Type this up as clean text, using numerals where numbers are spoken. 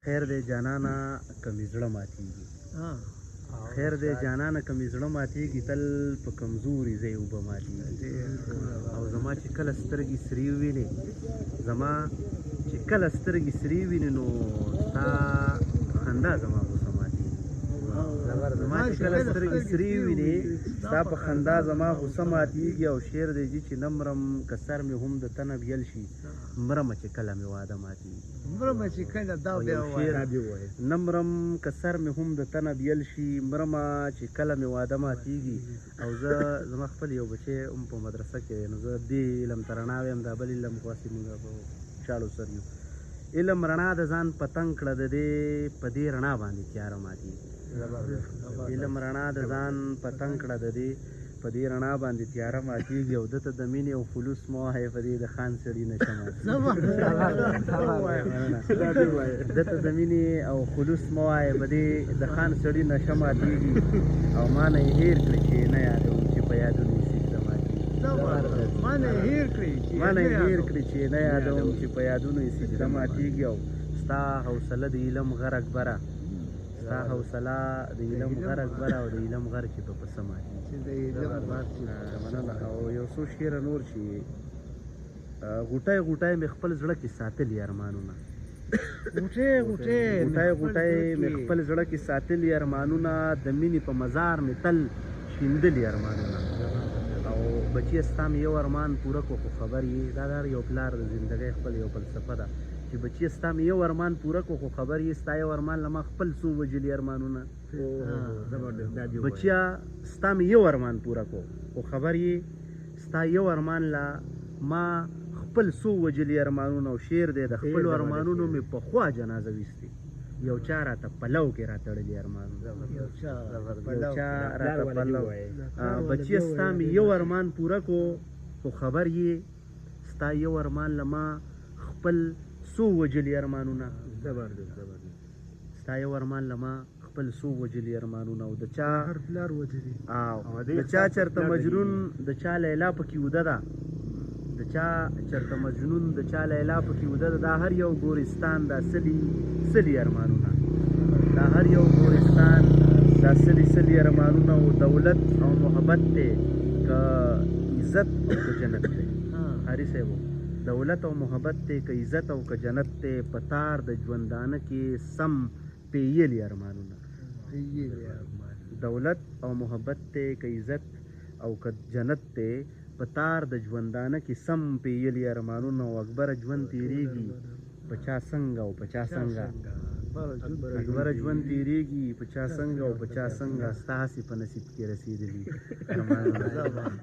خیر دی جانانه که مې زړه ماتېږي، خیر دی جانانه که مې زړه ماتېږي، تل په کمزوري ځای اوبه ماتېږي. او زما چې کله سترګې سرې ووینې، زما چې کله سترګې سرې وینې، نو ستا خندا زما غوسه ماتېږي. زما چې کله سترګې سرې وینې، ستا په خندا زما غوسه ماتېږي. او شعر دی چې نه مرم که سر مې هم د تنه بیل شي، مرمه چې کله مې واده ماتېږي. مرمه چې کله دا بیا وایي، نه مرم که سر مې هم د تنه بیل شي، مرمه چې کله مې واده ماتېږي. او زه زما خپل یو بچی هم په مدرسه کې دی، نو زه دې علم ته رڼا وایم، دا بل علم خو هسې موږ په چاړو سر یو. علم رڼا د ځان پتنګ کړه، د دې په دې رڼا باندې تیاره ماتېږي. علم رڼا د ځان پتنګ کړه، د دې په دې رڼا باندې تیاره ماتېږي. او ده ته د مینې او خلوص مه وایه، په دې د خان سړي نشه ماتېږي. ده ته د مینې او خلوص مه وایه، په دې د خان سړي نشه ماتېږي. او ما نه یې هېر کړي چې نه یادوم، چې په یادونو یې سجده ماتېږي. ما نه یې هېر کړي، ما نه یې هېر کړي چې نه یادوم، چې په یادونو یې سجده ماتېږي. او ستا حوصله د علم غر اکبره، ستا حوصله د علم غر اکبره، او د علم غر چې په پسه ماتېږي. مننه. او یو څو شعره نور چې غوټۍ غوټۍ مې خپل زړه کې ساتلي ارمانونه، غوټۍ غوټۍ غوټۍ غوټۍ مې خپل زړه کې ساتلي ارمانونه، د مینې په مزار مې تل شیندلي ارمانونه. او بچیه ستا مې یو ارمان پوره کړو، خو خبر یې، دا د هر یو پلار د زندګۍ خپل یو فلسفه ده چې بچیه ستا مې یو ارمان پوره کړو، خو خبر یې، ستا یو ارمان له ما خپل څو وژلي ارمانونه. بچیا ستا مې یو ارمان پوره کړو، خو خبر یې، ستا یو ارمان له ما خپل څو وژلي ارمانونه. او شعر دی، د خپلو ارمانونو مې پخوا جنازه ویستې، یو چا راته پلو کې راتړلي ارمانونه، یو چا راته پلو. بچیه ستا مې یو ارمان پوره کړو، خو خبر یې، ستا یو ارمان له ما خپل څو وژلي ارمانونه، ستا یو ارمان له ما خپل څو وژلي ارمانونه. او د چا هر پلار وژلي، او د چا چرته مجنون، د چا لیلا پکې اوده ده، د چا چرته مجنون، د چا لیلا پکې اوده ده، دا هر یو ګورستان دا سلي سلي ارمانونه، دا هر یو ګورستان دا سلي سلي ارمانونه. او دولت او محبت دی که عزت او که جنت دی، قاري صاحب، دولت او محبت دی که عزت او که جنت دی، په تار د ژوندانه کې سم پییلي ارمانونه. دولت او محبت دی که عزت او که جنت دی، په تار د ژوندانه کې سم پییلي ارمانونه. او اکبره ژوند تېرېږي په چا څنګه او په چا څنګه، اکبره ژوند تېرېږي په چا څنګه او په چا څنګه، ستا هسې په نصیب کې رسېدلي ارمانونه.